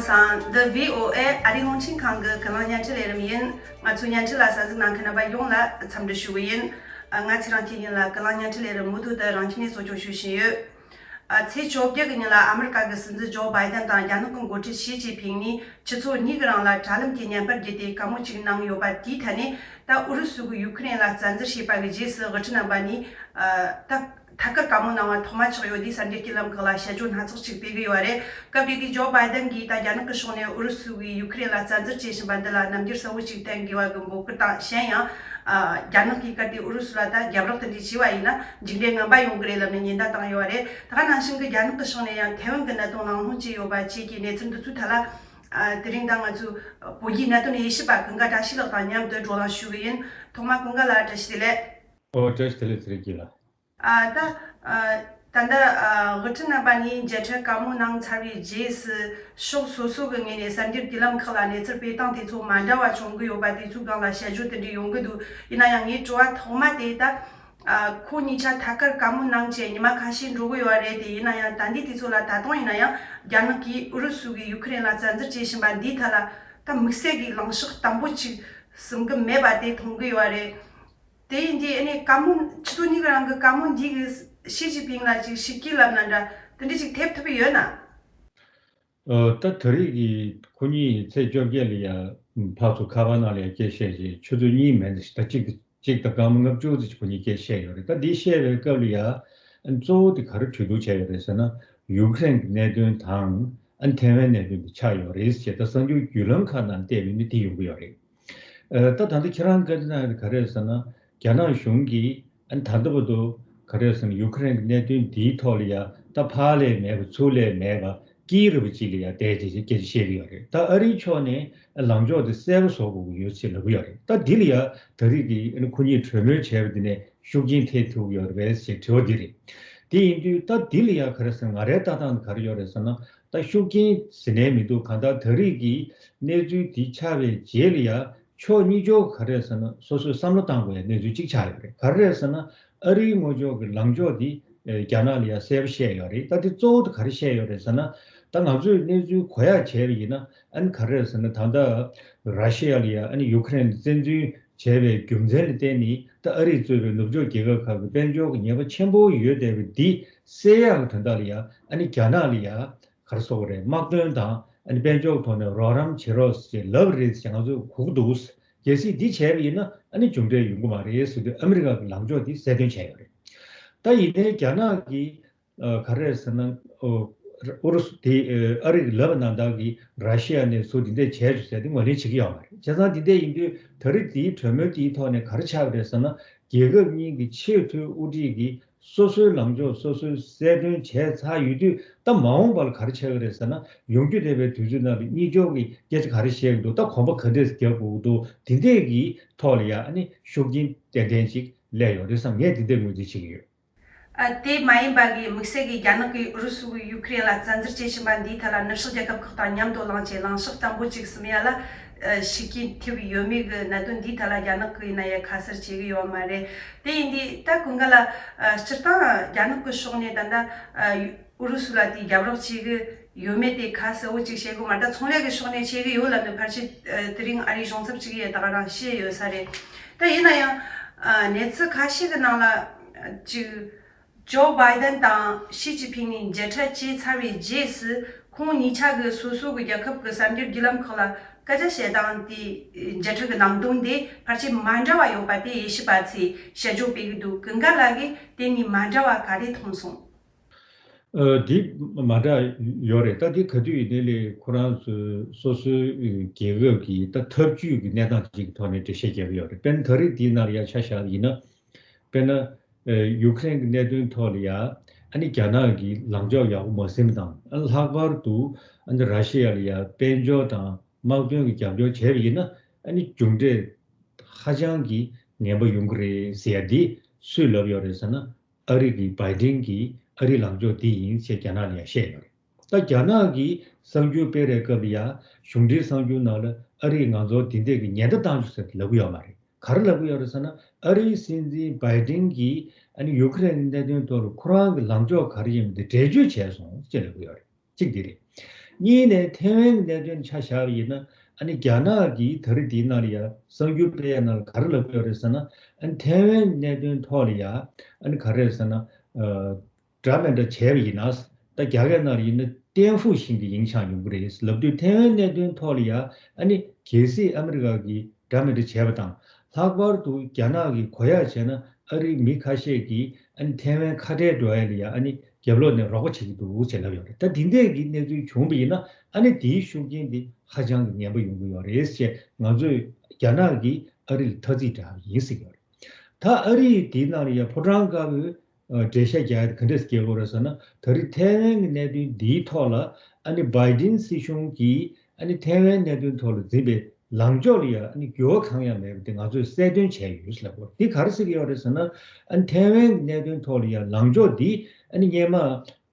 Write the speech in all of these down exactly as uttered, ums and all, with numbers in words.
དང་། འདི་བྷི་ཨོ་ཨེ་ཨ་རིའི་རླུང་འཕྲིན་ཁང་གི་ཀུན་གླེང་བརྙན་འཕྲིན་ལས་རིམ་ཡིན། ང་ཚོའི་བརྙན་འཕྲིན་ལ་གསན་གཟིགས་གནང་མཁན་རྣམ་པ་ཡོངས་ལ་འཚམས་འདྲི་ཞུ་གི་ཡིན། ཨ། ང་ཚེ་རིང་སྐྱིད་ཡིན་ལ། ཀུན་གླེང་བརྙན་འཕྲིན་ལས་རིམ་མུ་མཐུད་དུ་རང་ཁྱིམ་ནས་གཙོ་སྐྱོང་ཞུ་བཞིན་ཡོད། ཨ། ཚེས་བཅོ་བརྒྱད་ཀྱི་ཉིན་ལ་ཨ་མི་རི་ཀ་གི་སྲིད་འཛིན་ཇོ་བྷའི་ཏན་དང་རྒྱ་ནག་གི་འགོ་ཁྲིད་ཞི་ཅིན་ཕིང་གཉིས་ཆུ་ཚོད་གཉིས་ཀྱི་རིང་ལ་དྲ་ལམ་གྱི་བརྙན་པར་བརྒྱུད་དེ་བཀའ་མོལ་ཅིག་གནང་ཡོད་པ་དེའི་ཐད་ནས། ད་ཨུ་རུ་སུ་གིས་ཡུ་ཁུ་རེན་ལ་བཙན་འཛུལ་བྱས་པ་གི་རྗེས་སུ་དབུ་ཁྲིད་རྣམ་པ་གཉིས། ཨ། ད་ཐད་ཀར་བཀའ་མོལ་གནང་བ་ཐོག་མ་ཆགས་ཡོད་དུས་གསར་འགྱུར་བརྒྱུད་ལམ་ཁག་ལ་དཔྱད་བརྗོད་སྣ་ཚོགས་ཅིག་སྤེལ་གི་ཡོད་རེད། སྐབས་དེ་དུས་ཇོ་བྷའི་ཏན་གྱིས་ད་རྒྱ་ནག་གི་ཕྱོགས་ནས་ཨུ་རུ་སུ་གིས་ཡུ་ཁུ་རེན་ལ་བཙན་འཛུལ་བྱེད་བཞིན་པ་འདི་ལ་རྣམ་འགྱུར་གསལ་བོ་ཅིག་བསྟན་དགོས་པ་གི་འབོད་སྐུལ་དང་། གཞན་ཡང་། ཨ། རྒྱ་ནག་གིས་གལ་ཏེ་ཨུ་རུ་སུ་ལ་ད་རྒྱབ་རོགས་དེ་འདྲ་བྱས་པ་ཡིན་ན་མཇུག་འབྲས་ངན་པ་ཡོང་གི་རེད་ལབ་ནས་ཉེན་བརྡ་བཏང་ཡོད་རེད། ད་ག་ནང་བཞིན་གྱི་རྒྱ་ནག་གི་ཕྱོགས་ནས་ཡང་ཐའེ་ཝན་གྱི་གནད་དོན་གླེང་སློང་བྱས་ཡོད་པ་བཅས་ཀྱི་གནས་ཚུལ་འདི་ཚོའི་ཐད་ལ། ཨ། དེ་རིང་ད་ང་ཚོའི་བོད་བརྒྱུད་གནད་དོན་དབྱེ་ཞིབ་པ་ཀུན་དགའ་བཀྲ་ཤིས་ལགས་དང་མཉམ་དུ་བགྲོ་གླེང་ཞུ་གི་ཡིན། ཐོག་མར་ཀུན་དགའ་ལགས་བཀྲ་ཤིས་བདེ་ལེགས། ཨོ། བཀྲ་ཤིས་བདེ་ལེགས་ཚེ་རིང་སྐྱིད་ལགས། ཨ། ད། ཨ། ད་ལྟ། ཨ། དབུ་ཁྲིད་རྣམ་པ་གཉིས་མཇལ་འཕྲད་བཀའ་མོལ་གནང་ཚར་བའི་རྗེས་སུ་ཕྱོགས་སོ་སོ་གི་ངོས་ནས་གསར་འགྱུར་བརྒྱུད་ལམ་ཁག་ལ་གནས་ཚུལ་སྤེལ་སྟངས་དེ་ཚོ་མ་འདྲ་བ་བྱུང་གི་ཡོད་པ་དེ་ཚོའི་སྒང་ལ་དཔྱད་བརྗོད་དེ་འདྲ་ཡོང་གི་འདུག་ཡིན་ན་ཡང་ངའི་དྲི་བ་ཐོག་མ་དེ་ད། ཨ། ཁོང་གཉིས་ཆ་ཐད་ཀར་བཀའ་མོལ་གནང་བྱས་ཉི་མ་ཁ་ཤས་འགྲོ་གི་ཡོད་རེད་དེ། ཡིན་ན་ཡང་ད་ལྟའི་དུས་ཚོད་ལ་ད་དུང་ཡིན་ན་ཡང་རྒྱ་ནག་གིས་ཨུ་རུ་སུ་གིས་ཡུ་ཁུ་རེན་ལ་བཙན་འཛུལ་བྱེད་བཞིན་པ་འདིའི་ཐད་ལ་ད་དམིགས་བསལ་གྱི་ལངས་ཕྱོགས་དམ་པོ་ཅིག་ཟིན་གི་མེད་པ་དེ་མཐོང་གི་ཡོད་རེད། དེ་ཡིན་དུས་ཨ་ནི་བཀའ་མོལ་ཆུ་ཚོད་གཉིས་ཀྱི་རིང་གི་བཀའ་མོལ་འདི་གིས་ཞི་ཅིན་ཕིང་ལ་ཅིག་ཞིབ་སྐྱེལ་ལབ་ན་འདྲ་དེ་འདྲ་ཅིག་ཐེབས་ཐུབ་ཀྱི་ཡོད་ན། ཨ། ད་ད་རེས་ཀྱི་ཁོ་གཉིས་ཚེས་བཅོ་བརྒྱད་ལ་ཡ་ཕར་ཚུར་ཁ་པར་ནང་ལ་ཡ་སྐད་བཤད་བྱས་ཆུ་ཚོད་གཉིས་མན་ཙམ་ཞིག་ད་གཅིག་གཅིག་དང་སྐར་མ་ལྔ་བཅུ་ཙམ་ཞིག་ཁོ་གཉིས་སྐད་བཤད་ཡོད་རེད། ད་འདི་བཤད་པའི་སྐབས་ལ་ཡ་ཨ་ནི་གཙོ་བོ་དེ་ག་རེ་གྲོས་བསྡུར་བྱས་ཡོད་རེད་ཟེར་ན། ཡུ་ཀེ་རེན་གྱི་གནད་དོན་དང་ཨ་ནི་ཐའེ་ཝན་གནད་དོན་དེ་ཆགས་ཡོད་རེད་ཅེས་ད་གསར་འགྱུར་བརྒྱུད་ལམ་ཁག་ནང་བལྟས་པ་ཡིན་ན་དེ་ཡོང་གི་ཡོད་རེད། ཨ། ད་ད་ལྟ་ཁྱེད་རང་བཀའ་འདྲི་གནང་ཡོད་ག་རེ་ཟེར་ན། རྒྱ་ནག་གཞུང་གིས་ཨ་ནི་ད་ལྟ་བར་དུ་ག་རེ་ཟེར་ན་ཡུ་ཀེ་རེན་གྱི་གནད་དོན་འདིའི་ཐོག་ལ་ཡ་ད་ཕར་ལས་མེད་པ་ཚུར་ལས་མེད་པ་དཀྱིལ་རུ་བ་ཅིག་ལ་ཡ་བསྡད་བྱས་སྐད་ཆ་བཤད་ཀྱི་ཡོད་རེད། ད་ཨ་རིའི་ཕྱོགས་ནས་ལངས་ཕྱོགས་དེ་གསལ་པོ་བཟོ་དགོས་ཀྱི་ཡོད་ཅེས་ལབ་ཀྱི་ཡོད་རེད། ད་འདི་ལ་ཡ་ད་རེས་ཀྱི་ཨ་ནི་ཁོ་གཉིས་གྲོས་མོལ་བྱས་པ་འདི་ནས་ཤུགས་རྐྱེན་ཐེབས་ཐུབ་ཀྱི་ཡོད་རེད་པས་ཞེས་དྲི་བ་འདི་རེད། དེ་ཡིན་དུས་ད་འདི་ལ་ཡ་ག་རེ་ཟེར་ན་ང་རའི་ལྟ་སྟངས་འདི་ག་རེ་ཡོད་རེད་ཟེར་ན། ད་ཤུགས་རྐྱེན་ཟེར་ནའི་མི་འདུག་གང་ལྟར་ད་རེས་ཀྱི་གནས་ཚུལ་འདི་ཆགས་པའི་རྗེས་ལ་ཡ་ཕྱོགས་གཉིས་ཕྱོགས་ག་རེ་ཟེར་ན་སོ་སོས་བསམ་བློ་བཏང་དགོས་ཡ་གནས་ཚུལ་གཅིག་ཆགས་ཡོད་རེད། ག་རེ་རེད་ཟེར་ན་ཨ་རིའི་ངོས་ཕྱོགས་ཀྱི་ལངས་ཕྱོགས་འདི་ཨེ་རྒྱ་ནག་ལ་ཡ་གསལ་པོ་བཤད་ཡོད་རེད། ད་འདི་གཙོ་བོ་དེ་ག་རེ་བཤད་ཡོད་རེད་ཟེར་ན། ད་ང་ཚོས་གནས་ཚུལ་གོ་ཡ་བྱས་པ་ཡིན་ན་ཨ་ནི་ག་རེ་རེད་ཟེར་ན། ད་ལྟ་ར་ཤི་ཡ་ལ་ཡ་ཨ་ནི་ཡུ་ཀེ་རེན་ལ་བཙན་འཛུལ་བྱས་པའི་རྒྱུ་མཚན་ལ་བརྟེན་ནས་ད་ཨ་རིས་གཙོས་པའི་ནུབ་ཕྱོགས་རྒྱལ་ཁབ་ཁག་གི་དཔལ་འབྱོར་གྱི་ཉེན་ཁ་ཆེན་པོ་ཡོད་བསྡད་པ་འདི་སེལ་ཡག་གི་དོན་དག་ལ་ཡ་ཨ་ནི་རྒྱ་ནག་ལ་ཡ་ག་རེ་ཟེར་དགོས་རེད། དམག་དོན་དང་ཨ་ནི་དཔལ་འབྱོར་གྱི་ཐོག་ནས་རོགས་རམ་བྱེད་རོགས་ཞེས་ལབ་རེད་ཟེར་ང་ཚོས་གོ་གི་འདུག་གལ་སྲིད་འདི་བྱས་པ་ཡིན་ན་ཨ་ནི་མཇུག་འབྲས་ཡོང་གི་མ་རེད་ཟེར་དུས་ཨ་མི་རི་ཀ་གི་ལངས་ཕྱོགས་འདི་གསལ་སྟོན་བྱས་ཡོད་རེད། ད་ཡིན་ནའི་རྒྱ་ནག་གིས་ཨ་ག་རེ་ཟེར་ན། ཨོ། ཨུ་རུ་སུ་དེ་ཨ་རིས་ལབ་པ་ནང་ལྟར་གྱི་ར་ཤི་ཡ་ནས་ཚུར་འདི་འདྲས་བྱས་བྱུང་ཟེར་དེ་ངོས་ལེན་བྱེད་ཀྱི་ཡོད་མ་རེད། བྱས་ཙང་འདི་འདྲས་ཡིན་དུས་ད་རེས་དེའི་གྲོས་མོལ་དེའི་ཐོག་ནས་ག་རེ་ཆགས་པ་རེད་ཟེར་ན། རྒྱལ་ཁབ་གཉིས་ཀྱི་ཆེས་མཐོའི་དབུ་ཁྲིད་ཀྱིས་སོ་སོའི་ལངས་ཕྱོགས་སོ་སོས་གསལ་སྟོན་བྱས་ཚར་ཡོད་དུས་ད་མ་འོངས་པ་ལ་ག་རེ་ཆགས་ཀྱི་རེད་ཟེར་ན། ཡོང་རྒྱུ་བསྡད་པའི་དུས་ཚོད་ནང་ལ་གཉིས་ཕྱོགས་ཀྱིས་སྐད་ཆ་ག་རེ་བཤད་ཀྱི་འདུག་ད་གོམ་པ་ག་འདྲས་རྒྱག་དགོས་ཀྱི་འདུག་འདི་འདྲས་ཀྱི་ཐོག་ལ་ཡ་ཨ་ནི་ཤུགས་རྐྱེན་ཏན་ཏན་ཅིག་སླེབས་ཡོང་རེད་བསམ། ངས་འདི་འདྲས་ངོས་འཛིན་བྱེད་ཀྱི་ཡོད། ཨ། དེ་མ་ཡིན་པ་གི་དམིགས་བསལ་གྱི་རྒྱ་ནག་གིས་ཨུ་རུ་སུ་གིས་ཡུ་ཁུ་རེན་ལ་བཙན་འཛུལ་བྱེད་བཞིན་པ་འདིའི་ཐད་ལ་ནུབ་ཕྱོགས་རྒྱལ་ཁབ་ཁག་དང་མཉམ་དུ་ལངས་བྱས་ལངས་ཕྱོགས་དམ་པོ་ཅིག་ཟིན་ཡ་ལ་ཨ་ཤུགས་རྐྱེན་ཐེབས་ཡོད་མེད་ཀྱི་གནད་དོན་འདིའི་ཐད་ལ་རྒྱ་ནག་གིས་ཡིན་ན་ཡང་ཁ་གསལ་བྱེད་ཀྱི་ཡོད་མ་རེད། དེ་ཡིན་དུས་ད་ཀུན་དགའ་ལགས། ཨ། སྤྱིར་བཏང་རྒྱ་ནག་གི་ཕྱོགས་ནས་ད་ལྟ་ཨ་ཨུ་རུ་སུ་ལ་དེའི་རྒྱབ་རོགས་བྱེད་ཀྱི་ཡོད་མེད་དེ་ཁ་གསལ་བོ་ཅིག་བཤད་དགོས་མ་རེད། ད་ཚོང་ལས་ཀྱི་ཕྱོགས་ནས་བྱེད་ཀྱི་ཡོད་ལབ་ནས་ཕལ་ཆེར་ཨ་དེ་རིང་ཨ་རིའི་གཞུང་ཚབ་ཅིག་ཡིས་ད་ག་རང་བཤད་ཡོད་ས་རེད། ད་ཡིན་ན་ཡང་ཨ་གནས་ཚུལ་ཁ་ཤས་ཀྱི་ནང་ལ་ཨ་ཅིག་ཇོ་བྷའི་ཏན་དང་ཞི་ཅིན་ཕིང་གཉིས་མཇལ་འཕྲད་བྱས་ཚར་བའི་རྗེས་སུ་ཁོང་གཉིས་ཆ་གི་སོ་སོ་གི་རྒྱལ་ཁབ་ཀྱི་གསར་འགྱུར་བརྒྱུད་ལམ་ཁག་ལ་སྐད་ཆ་བཤད་སྟངས་དེ་མཇལ་འཕྲད་ཀྱི་ནང་དོན་དེ་ཕལ་ཆེར་མ་འདྲ་བ་ཡོད་པ་དེ་དབྱེ་ཞིབ་པ་ཚོས་དཔྱད་བརྗོད་སྤེལ་གྱི་འདུག་ཀུན་དགའ་ལགས་ཀྱིས་དེ་གཉིས་མ་འདྲ་བ་ག་རེ་མཐོང་སོང་། ཨ། འདི་མ་འདྲ་ཡོད་རེད། ད་འདི་ག་དུས་ཡིན་ནའི་ལས་ཁོ་རང་ཚོའི་སོ་སོའི་རྒྱལ་ཁབ་ཀྱི་ད་འཐབ་ཇུས་ཀྱི་གནས་སྟངས་ཅིག་གི་ཐོག་ནས་འགྲེལ་བཤད་རྒྱག་གི་ཡོད་རེད། དཔེར་ན་ད་རེས་འདིའི་ནང་ལ་ཡ་ཆ་བཞག་པ་ཡིན་ན། དཔེར་ན་ཨ་ཡུ་ཀེ་རེན་གྱི་གནད་དོན་ཐོག་ལ་ཡ་ཨ་ནི་རྒྱ་ནག་གིས་ལངས་ཕྱོགས་ཡག་པོ་མ་ཟིན་པ་དང་། ཨ་ལྷག་པར་དུ་ཨ་ནི་ར་ཤི་ཡ་ལ་ཡ་དཔལ་འབྱོར་དང་དམག་དོན་གྱི་རྒྱབ་སྐྱོར་བྱས་པ་ཡིན་ན་ཨ་ནི་མཇུག་འབྲས་ཧ་ཅང་གི་ངན་པ་ཡོང་གི་རེད་ཟེར་ཡ་འདི་སུས་ལབ་ཡོད་རེད་ཟེར་ན། ཨ་རི་གི་བྷའི་ཏིན་གྱིས་ཨ་རིའི་ལངས་ཕྱོགས་འདི་ཡིན་ཞེས་རྒྱ་ནག་ལ་ཡང་བཤད་ཡོད་རེད། ད་རྒྱ་ནག་གིས་གསར་འགྱུར་སྤེལ་རེས་སྐབས་ལ་ཡང་གཞུང་འབྲེལ་གསར་འགྱུར་ནང་ལ་ཨ་རིས་ང་ཚོར་འདི་འདྲས་ཀྱི་ཉེན་བརྡ་བཏང་བྱུང་ཟེར་ལབ་ཀྱི་ཡོད་མ་རེད། ག་རེ་ལབ་ཀྱི་ཡོད་རེད་ཟེར་ན། ཨ་རིའི་སྲིད་འཛིན་བྷའི་ཏིན་གྱིས་ཨ་ནི་ཡུ་ཀེ་རེན་གྱི་གནད་དོན་ཐོག་ལ་ཁོ་རང་གི་ལངས་ཕྱོགས་ག་རེ་ཡིན་པ་དེ་འགྲེལ་བརྗོད་བྱས་སོང་ཅེས་ལབ་ཀྱི་ཡོད་རེད། གཅིག་འདི་རེད། གཉིས་ནས་ཐའེ་ཝན་གྱི་གནད་དོན་ཆ་བཞག་པ་ཡིན་ན། ཨ་ནི་རྒྱ་ནག་གིས་ད་རེས་འདིའི་ནང་ལ་ཡ་གསར་འགྱུར་སྤེལ་ཡ་ནང་ལ་ག་རེ་ལབ་ཀྱི་ཡོད་རེད་ཟེར་ན། ཨ་ནི་ཐའེ་ཝན་གནད་དོན་ཐོག་ལ་ཡ་ཨ་ནི་ག་རེ་རེད་ཟེར་ན། ཨ། འདྲ་མི་འདྲ་བྱས་པ་ཡིན་ན། ད་རྒྱ་སྐད་ནང་ལ་ཡིན་ན་ཏན་ཧྥུ་ཞིང་གི་ཡིང་ཆགས་ཡོང་གི་རེད་ལབ་དུས། ཐའེ་ཝན་གནད་དོན་ཐོག་ལ་ཡ་ཨ་ནི་གལ་སྲིད་ཨ་མི་རི་ཀ་གིས་འདྲ་མི་འདྲ་བྱས་པ་དང་། ལྷག་པར་དུ་རྒྱ་ནག་གིས་གོ་ཡག་བྱས་ན། ཨ་རིའི་མི་ཁ་ཤས་ཀྱིས་ཨ་ནི་ཐའེ་ཝན་ཁ་བྲལ་འགྲོ་ཡ་ལ་ཡ་ཨ་ནི་རྒྱབ་ལོགས་ནས་རོགས་པ་བྱེད་ཀྱི་འདུག་ཅེས་ལབ་ཡོད་རེད། ད་འདི་འདྲས་ཀྱི་གནས་ཚུལ་བྱུང་བ་ཡིན་ན། ཨ་ནི་དེའི་ཤུགས་རྐྱེན་དེ་ཧ་ཅང་གི་ངན་པ་ཡོང་གི་ཡོད་རེད་ཅེས། ང་ཚོས་རྒྱ་ནག་གིས་ཨ་རི་ལ་ཐ་ཚིག་བསྒྲགས་པ་ཡིན་ཟེར་གྱི་ཡོད་རེད། ད་ཨ་རིས་དེའི་ནང་ལ་ཡ་ཕོ་བྲང་དཀར་པོའི་ཨ་འགྲེལ་བཤད་རྒྱག་ཡ་དེ་ག་འདྲས་སེ་རྒྱག་གི་ཡོད་རེད་ཟེར་ན། ད་རེས་ཐའེ་ཝན་གྱི་གནད་དོན་འདིའི་ཐོག་ལ་ཨ་ནི་བྷའི་ཌེན་སྲིད་གཞུང་གིས་ཨ་ནི་ཐའེ་ཝན་གནད་དོན་ཐོག་ལ་འཛིན་པའི་ལངས་ཕྱོགས་ལ་ཡ་ཨ་ནི་འགྱུར་བ་གང་ཡང་མེད་པ་དེ་ང་ཚོས་གསལ་སྟོན་བྱས་ཡོད་ཟེར་ལབ་ཡོད། འདི་ག་རེ་ཟེར་གྱི་ཡོད་རེད་ཟེར་ན། ཨ་ནི་ཐའེ་ཝན་གྱི་གནད་དོན་ཐོག་ལ་ཡ་ལངས་ཕྱོགས་འདི་ཨ་ནི་སྔོན་མ་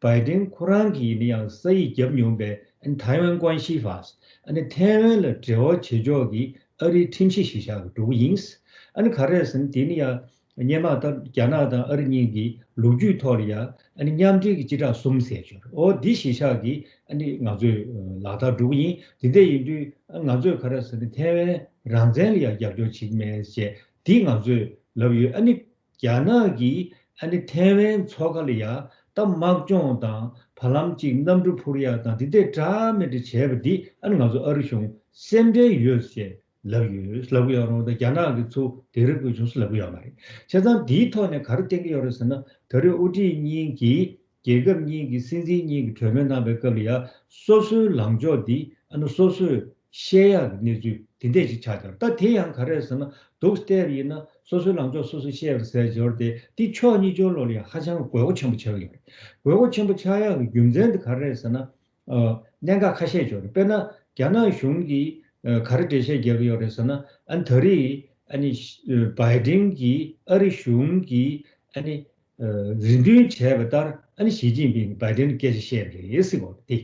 བྷའི་ཌེན་ཁོ་རང་གིས་ཡིན་ན་ཡང་ས་ཡིག་བརྒྱབ་མྱོང་པའི་ཨ་ནི་ཐའེ་ཝན་ཀོན་ཤི་ཧྥ། ཨ་ནི་ཐའེ་ཝན་ལ་འབྲེལ་བ་བྱེད་ཕྱོགས་ཀྱི་ཨ་རིའི་ཁྲིམས་གཞི་གཞིར་བཞག་གི་འགྲོ་གི་ཡིན། ཨ་ནི་ག་རེ་ཟེར་ན། དེ་ནི་ཡང་སྔོན་མ་ད་རྒྱ་ནག་དང་ཨ་རི་གཉིས་ཀྱི་ལོ་རྒྱུས་ཐོག་ལ་ཡང་ཨ་ནི་མཉམ་འབྲེལ་གྱི་སྤྱི་བསྒྲགས་གསུམ་ཟེར་ཡོད་རེད། འོ་འདི་གཞིར་བཞག་གིས་ཨ་ནི་ང་ཚོས་ལག་བསྟར་འགྲོ་གི་ཡིན། དེ་འདྲ་ཡིན་དུས་ང་ཚོས་ག་རེ་ཟེར་ན། ཐའེ་ཝན་རང་བཙན་ལ་ཡང་རྒྱབ་སྐྱོར་བྱེད་ཀྱི་མེད་ཅེས་འདི་ང་ཚོས་ལབ་ཡོད། ཨ་ནི་རྒྱ་ནག་གིས་ཨ་ནི་ཐའེ་ཝན་མཚོ་ཁ་ལ་ཡ་ད་དམག་སྦྱོང་དང་། བར་ལམ་གཅིག་གནམ་གྲུ་འཕུར་ཡ་དང་། དེ་འདྲའི་འདྲ་མི་འདྲ་བྱས་པ་འདི་ཨ་ནི་ང་ཚོ་ཨ་རི་གཞུང་སེམས་ཁྲལ་ཡོད་ཅེས་ལབ་ཡོད། ལབ་གི་ཡོད་རུང་། ད་རྒྱ་ནག་གིས་ཚུར་དེ་རིགས་དགོས་བྱུང་ཟེར་ལབ་གི་ཡོད་མ་རེད། བྱས་ཙང་འདིའི་ཐོག་ནས་ག་རེ་བསྟན་གྱི་ཡོད་རེད་ཟེར་ན། ད་རེས་དབུ་ཁྲིད་གཉིས་ཀྱིས། རྒྱལ་ཁབ་གཉིས་ཀྱི་སྲིད་འཛིན་གཉིས་ཀྱིས་གྲོས་མོལ་གནང་བའི་སྐབས་ལ་ཡ་སོ་སོའི་ལངས་ཕྱོགས་འདི་ཨ་ནི་སོ་སོས་བཤད་ཡག་གི་གནས་ཚུལ་དེ་འདྲས་ཅིག་ཆགས་ཀྱང་། ད་དེ་ཡང་ག་རེ་རེད་ཟེར་ན། འདུག་བལྟས་པ་ཡིན་ན་སོ་སོའི་ལངས་ཕྱོགས་སོ་སོས་བཤད་པ་ཟེར་འབྱོར་ཏེ། འདི་ཕྱོགས་གཉིས་ཆར་ལོགས་ལ་ཡ་ཧ་ཅང་དགོས་མཁོ་ཆེན་པོ་ཆགས་ཀྱི་ཡོད་རེད། དགོས་མཁོ་ཆེན་པོ་ཆགས་ཡག་གི་རྒྱུ་མཚན་དེ་ག་རེ་རེད་ཟེར་ན། ཨ། གནད་འགག་ཁ་ཤས་ཡོད་རེད། དཔེར་ན་རྒྱ་ནག་གཞུང་གིས་ཨ་ག་རེ་འགྲེལ་བཤད་རྒྱག་གི་ཡོད་རེད་ཟེར་ན། ཨ་ནི་ད་རེས་ཨ་ནི་བྷའི་ཌེན་གྱིས་ཨ་རི་གཞུང་གིས་ཨ་ནི་ཨ་རེ་འདུན་བྱས་པ་ལྟར་ཨ་ནི་ཞི་ཅིན་ཕིང་གིས་བྷའི་ཌེན་ལ་སྐད་ཆ་བཤད་པ་རེད་ཟེར་གོ་དེ།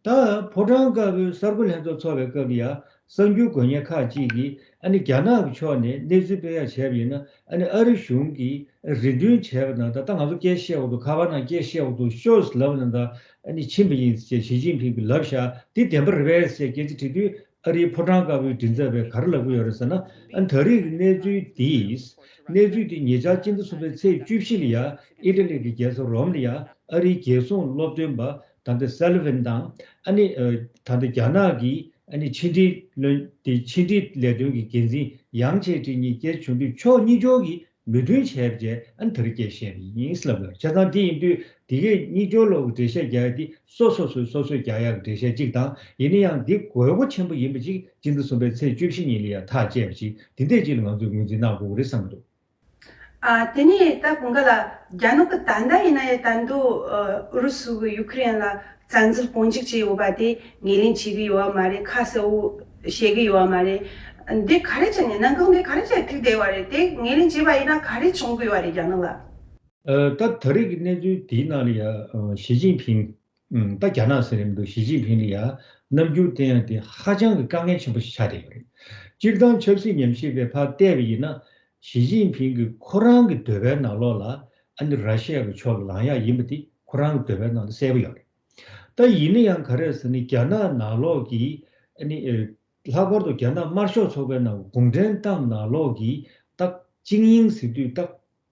ད་ཕོ་བྲང་དཀར་པོའི་གསར་འགོད་ལྷན་ཚོགས་ཚོགས་པའི་སྐབས་ལ་ཡ་གསར་འགྱུར་འགོད་མཁན་ཁག་ཅིག་གིས་ཨ་ནི་རྒྱ་ནག་གི་ཕྱོགས་ནས་གནས་ཚུལ་སྤེལ་ཡག་བྱས་པ་ཡིན་ན། ཨ་ནི་ཨ་རི་གཞུང་གིས་རེ་འདུན་བྱས་པ་ནང་ལྟར། ད་ང་ཚོ་སྐད་བཤད་འོག་ཏུ། ཁ་པར་ནང་སྐད་བཤད་འོག་ཏུ་ཤོག་ཟེར་ལབ་པ་ནང་ལྟར་ཨ་ནི་ཕྱིན་པ་ཡིན་ཅེས་ཞི་ཅིན་ཕིང་གིས་ལབ་བཞག་འདི་བདེན་པ་རེད་པས་ཞེས་སྐད་ཆ་དྲིས་དུས། ཨ་རིའི་ཕོ་བྲང་དཀར་པོའི་མགྲིན་ཚབ་པས་ག་རེ་ལབ་ཀྱི་ཡོད་རེད་ཟེར་ན། ཨ་ནི་ད་རེས་ཀྱི་གནས་ཚུལ་འདིས། གནས་ཚུལ་འདི་ཉེ་ཆར་སྤྱི་ཟླ་གསུམ་པའི་ཚེས་བཅུ་བཞི་ལ་ཡ་ཨི་ཊ་ལི་གི་རྒྱལ་ས་རོམ་ལ་ཡ་ཨ་རིའི་རྒྱལ་སྲུང་སློབ་སྟོན་པ་ད་ལྟ་སཱ་ལི་ཝན་དང་། ཨ་ནི་ཨ་ད་ལྟ་རྒྱ་ནག་གི་ཨ་ནི་ཕྱི་འབྲེལ་བློན་དེ། ཕྱི་འབྲེལ་ལས་དོན་གྱི་འགན་འཛིན་ཡང་ཆེ་ཀྲི་གཉིས་སྐད་བྱུང་དུས་ཕྱོགས་གཉིས་ཆར་གྱིས་མོས་མཐུན་བྱས་རྗེས་ཨ་ནི་ད་རེས་སྐད་བཤད་པ་ཡིན་ལབ་ཡོད། བྱས་ཙང་དེ་ཡིན་དུས་དེ་གའི་གཉིས་ཆར་ལོགས་ཀྱི་འགྲེལ་བཤད་རྒྱག་ཡ་དེ་སོ་སོ་སོས་སོ་སོས་རྒྱག་ཡག་གི་འགྲེལ་བཤད་ཅིག་དང་། ཡིན་ན་ཡང་འདི་དགོས་མཁོ་ཆེན་པོ་ཡིན་པ་ཅིག་སྤྱི་ཟླ་གསུམ་པའི་ཚེས་བཅུ་བཞི་ཉིན་ལ་ཡ་ཐག་བཅད་པ་ཅིག་དེ་འདྲས་ཅིག་ལ་ང་ཚོས་ངོས་འཛིན་གནང་དགོས་ཀྱི་རེད་བསམ་གྱི་འདུག། ཨ། དེ་ནས་ད་དགུན་ཁ་ལ་རྒྱ་ནག་གི་ད་ལྟ་ཡིན་ན་ཡང་ད་དུང་ཨུ་རུ་སུ་གི་ཡུ་ཁུ་རེན་ལ་བཙན་འཛུལ་དཔུང་འཇུག་བྱས་ཡོད་པ་དེ་ངོས་ལེན་བྱེད་ཀྱི་ཡོད་པ་མ་རེད། ཁ་གསལ་པོ་བཤད་ཀྱི་ཡོད་པ་མ་རེད། འདི་ག་རེ་བྱས་ནས། གནད་འགག་འདི་ག་རེ་བྱས་ཐུག་བསྡད་པ་རེད། དེ་ངོས་ལེན་བྱས་པ་ཡིན་ན་ག་རེ་བྱུང་གི་ཡོད་པ་རེད་རྒྱ་ནག་ལ། ཨ། ད་ད་རེས་ཀྱི་གནས་ཚུལ་དེའི་ནང་ལ་ཡ་ཨ་ཞི་ཅིན་ཕིང་། ཨ། ད་རྒྱ་ནག་ཟེར་རན་མི་འདུག། ཞི་ཅིན་ཕིང་ལ་ཡ་རྣམ་འགྱུར་བསྟན་ཡ་དེ་ཧ་ཅང་གི་དཀའ་ངལ་ཆེན་པོ་ཞིག་ཆགས་བསྡད་ཡོད་རེད། སྤྱིར་བཏང་ཆབ་སྲིད་ཉམས་ཞིབ་པས་ཕར་བལྟས་པ་ཡིན་ན། ཞི་ཅིན་ཕིང་གིས་ཁོ་རང་གི་འདོད་པའི་ནང་ལོགས་ལ་ཨ་ནི་ར་ཤི་ཡ་གི་ཕྱོགས་ལ་ལངས་ཡག་ཡིན་པ་དེ་ཁོ་རང་གི་འདོད་པའི་ནང་ལ་གསལ་པོ་ཡོད་རེད། ད་ཡིན་ན་ཡང་ག་རེ་ཟེར་ན། རྒྱ་ནག་ནང་ལོགས་ཀྱི་ཨ་ནི་ཨ་ལྷག་པར་དུ་རྒྱ་ནག་དམར་ཤོག་ཚོགས་པའི་ནང་གུང་ཁྲན་ཏང་ནང་ལོགས་ཀྱི་ད་བཅིངས་དབྱིངས་ཟེར་དུས་ད། ཏོག་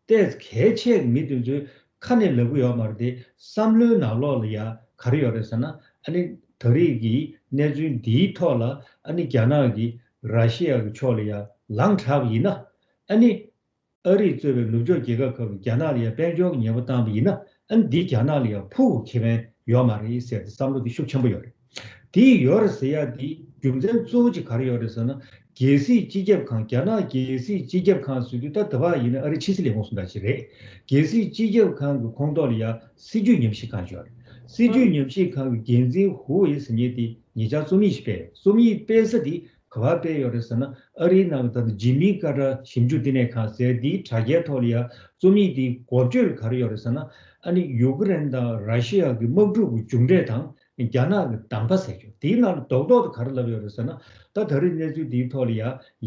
ཙམ་གལ་ཆེ་གི་མི་དེ་ཚོའི་ཁ་ནས་ལབ་ཀྱི་ཡོད་མ་རེད་དེ། བསམ་བློའི་ནང་ལོགས་ལ་ཡ་ག་རེ་ཡོད་རེད་ཟེར་ན། ཨ་ནི་ད་རེས་ཀྱི་གནས་ཚུལ་འདིའི་ཐོག་ལ་ཨ་ནི་རྒྱ་ནག་གིས་ར་ཤི་ཡ་གི་ཕྱོགས་ལ་ཡ་ལངས་དྲགས་པ་ཡིན་ན། ཨ་ནི་ཨ་རིས་གཙོས་པའི་ནུབ་ཕྱོགས་རྒྱལ་ཁབ་ཁག་གིས་རྒྱ་ནག་ལ་ཡ་དཔལ་འབྱོར་གྱི་ཉེས་པོ་བཏང་པ་ཡིན་ན། ཨ་ནི་འདིས་རྒྱ་ནག་ལ་ཡ་ཕུགས་ཀྱི་ཁེ་ཕན་ཡོད་མ་རེད་ཟེར་ཏེ་བསམ་བློ་དེ་ཤུགས་ཆེན་པོ་ཡོད་རེད། དེ་ཡོད་རེད་ཟེར་ཡ་དེ་རྒྱུ་མཚན་གཙོ་བོ་གཅིག་ག་རེ་ཡོད་རེད་ཟེར་ན། རྒྱལ་སྲིད་སྤྱི་ཁྱབ་ཁང་། རྒྱ་ནག་རྒྱལ་སྲིད་སྤྱི་ཁྱབ་ཁང་ཟེར་དུས་ད་ད་བར་ཡིན་ན་ཨ་རིའི་ཕྱི་སྲིད་ལས་ཁུངས་སུ་འདྲ་ཞིག་རེད། རྒྱལ་སྲིད་སྤྱི་ཁྱབ་ཁང་གི་ཁོངས་གཏོགས་ལ་ཡ་སྲིད་བྱུས་ཉམས་ཞིབ་ཁང་ཞིག་ཡོད་རེད། སྲིད་བྱུས་ཉམས་ཞིབ་ཁང་གི་འགན་འཛིན་ཧུའུ་ཝེ་ཟེར་མཁན་དེ་ཉེ་ཆར་རྩོམ་ཡིག་ཞིག་སྤེལ་ཡོད། རྩོམ་ཡིག་སྤེལ་ས་དེ་ག་པར་སྤེལ་ཡོད་རེད་ཟེར་ན། ཨ་རིའི་ནང་གི་ད་ལྟ་ཇི་མི་ཀར་ཊར་ཞིབ་འཇུག་བསྟི་གནས་ཁང་ཟེར་དེའི་དྲ་རྒྱའི་ཐོག་ལ་ཡ་རྩོམ་ཡིག་དེའི་འགོ་བརྗོད་ལ་ག་རེ་ཡོད་རེད་ཟེར་ན། ཨ་ནི་ཡུ་ཀེ་རེན་དང་ར་ཤི་ཡ་གི་དམག་འཁྲུག་གི་མཇུག་འབྲས་དང་། རྒྱ་ནག་གི་གདམ་ག་ཟེར་རྒྱུ་དེའི་ནང་ལ་རྡོག་རྡོག་ཏུ་ག་རེ་ལབ་ཡོད་རེད་ཟེར་ན། ད་ད་རེས་གནས་ཚུལ་འདིའི་ཐོག་ལ་ཡ་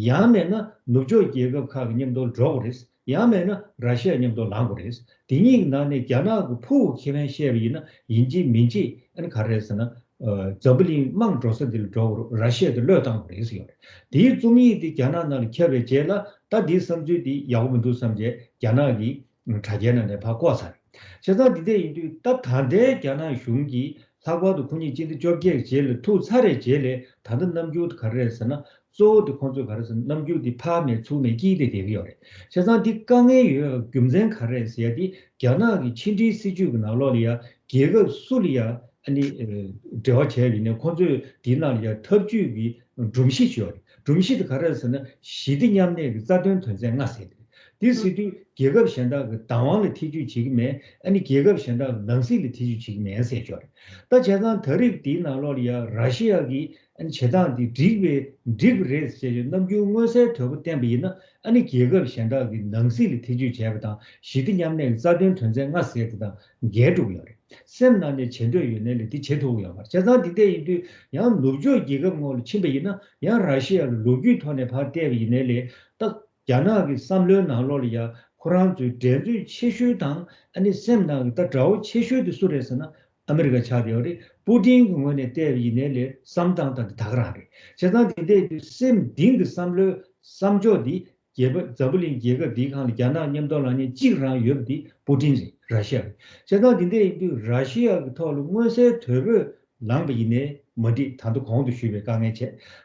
ཡང་མེད་ན་ནུབ་ཕྱོགས་རྒྱལ་ཁབ་ཁག་གི་མཉམ་དུ་འགྲོ་དགོས་རེད། ཡང་མེད་ན་ར་ཤི་ཡ་མཉམ་དུ་ལངས་དགོས་རེད། དེ་གཉིས་ཀྱི་ནང་ནས་རྒྱ་ནག་གི་ཕུགས་ཀྱི་ཁེ་ཕན་བཤད་པ་ཡིན་ན། ཡིན་གཅིག་མིན་གཅིག་ཨ་ནི་ག་རེ་རེད་ཟེར་ན། འཛམ་བུ་གླིང་དམངས་འགྲོ་ས་འདི་ལ་འགྲོ་བར་ར་ཤི་ཡ་དེ་བློས་བཏང་བ་རེད་ཟེར་ཡོད་རེད། དེའི་རྩོམ་ཡིག་དེ་རྒྱ་ནག་ནང་ལ་ཁྱབ་པའི་རྗེས་ལ་ད་འདིའི་བསམ་ཚུལ་འདི་ཡག་པོ་མི་འདུག་བསམ་བྱས་རྒྱ་ནག་གི་དྲ་རྒྱའི་ནང་ནས་ཕར་བཀོད་ཚར་རེད། བྱས་ཙང་འདི་འདྲ་ཡིན་དུས་ད་ད་ལྟའི་རྒྱ་ནག་གཞུང་གིས་ལྷག་པར་དུ་ཁོ་གཉིས་སྤྱི་ཟླ་བཅོ་བརྒྱད་ཀྱི་རྗེས་ལ་ཐུག་ཚར་བའི་རྗེས་ལ་ད་ལྟ་རྣམ་འགྱུར་དེ་ག་རེ་རེད་ཟེར་ན། གཙོ་བོ་དེ་ཁོང་ཚོས་ག་རེ་ཟེར་ན་རྣམ་འགྱུར་དེ་ཕར་མེད་ཚུར་མེད་དཀྱིལ་དེ་བསྡད་ཀྱི་ཡོད་རེད། བྱས་ཙང་འདི་དཀའ་ངལ་ཡོད་པའི་རྒྱུ་མཚན་ག་རེ་རེད་ཟེར་ཡ་དེ་རྒྱ་ནག་གི་ཕྱི་འབྲེལ་སྲིད་ཇུས་ཀྱི་ནང་ལོགས་ལ་ཡ་རྒྱལ་ཁབ་སུ་ལ་ཡ་ཨ་ནི་འབྲེལ་བ་བྱས་པ་ཡིན་ན་ཁོང་ཚོས་དེའི་ནང་ལ་ཡ་འཐབ་ཇུས་ཀྱི་སྒྲོམ་གཞི་ཅིག་ཡོད་རེད། སྒྲོམ་གཞི་དེ་ག་རེ་རེད་ཟེར་ན་ཞི་བདེ་མཉམ་གནས་ཀྱི་རྩ་དོན་དོན་ཚན་ལྔ་ཟེར་དེ་རེད། དེ་ཟེར་དུས་རྒྱལ་ཁབ་གཞན་དག་གི་བདག་དབང་ལ་ཐེ་ཇུས་བྱེད་ཀྱི་མེད། ཨ་ནི་རྒྱལ་ཁབ་གཞན་དག་གི་ནང་སྲིད་ལ་ཐེ་ཇུས་བྱེད་ཀྱི་མེད་ཟེར་ཆོག་རེད། ད་བྱས་ཙང་ད་རེས་དེའི་ནང་ལོགས་ལ་ཡ་ར་ཤི་ཡ་གིས་ཨ་ནི་བྱེད་སྟངས་འདི་འགྲིག་པའི་འགྲིག་པ་རེད་ཟེར་བའི་རྣམ་འགྱུར་མངོན་གསལ་དོད་པོ་བསྟན་པ་ཡིན་ན་ཨ་ནི་རྒྱལ་ཁབ་གཞན་དག་གི་ནང་སྲིད་ལ་ཐེ་ཇུས་བྱས་པ་དང་ཞི་བདེ་མཉམ་གནས་ཀྱི་རྩ་དོན་དོན་ཚན་ལྔ་ཟེར་དེ་དང་འགལ་འགྲོ་གི་ཡོད་རེད། སེམས་ནང་ནས་བྱེད་འདོད་ཡོད་ནའི་ལས་དེ་བྱེད་ཐུབ་ཀྱི་ཡོད་མ་རེད། བྱས་ཙང་འདི་འདྲ་ཡིན་དུས་ཡང་ནུབ་ཕྱོགས་རྒྱལ་ཁབ་ངོས་ལ་ཕྱིན་པ་ཡིན་ན་ཡང་ར་ཤི་ཡ་ལ་ལོ་རྒྱུས་ཐོག་ནས་ཕར་བལྟས་པ་ཡིན་ནའི་ལས་ད། རྒྱ་ནག་གི་བསམ་བློའི་ནང་ལོགས་ལ་ཡ་ཁོ་རང་ཚོའི་འགྲན་རྩོད་ཆེ་ཤོས་དང་ཨ་ནི་སེམས་ནང་གི་ད་དགྲ་བོ་ཆེ་ཤོས་དེ་སུ་རེད་ཟེར་ན་ཨ་མི་རི་ཀ་ཆགས་བསྡད་ཡོད་རེད། པུ་ཏིན་གྱི་ངོས་ནས་བལྟས་པ་ཡིན་ནའི་ལས་བསམ་སྟངས་ད་དེ་ད་ག་རང་རེད། བྱས་ཙང་དེ་འདྲའི་དུས་སེམས་གཏིང་གི་བསམ་བློའི་བསམ་ཕྱོགས་འདི་རྒྱལ་བ་འཛམ་བུ་གླིང་རྒྱལ་ཁབ་འདིའི་སྒང་ལ་རྒྱ་ནག་མཉམ་དུ་ལངས་མཁན་གཅིག་རང་ཡོད་པ་འདི་པུ་ཏིན་རེད། ར་ཤི་ཡ་རེད། བྱས་ཙང་དེ་འདྲ་ཡིན་དུས་ར་ཤི་ཡ་གི་ཐོག་ལ་མངོན་གསལ་དོད་པོས་ལངས་པ་ཡིན་ནའི་མ་འགྲིག་ད་ལྟ་གོང་དུ་ཞུས་པའི་དཀའ་ངལ་བྱས་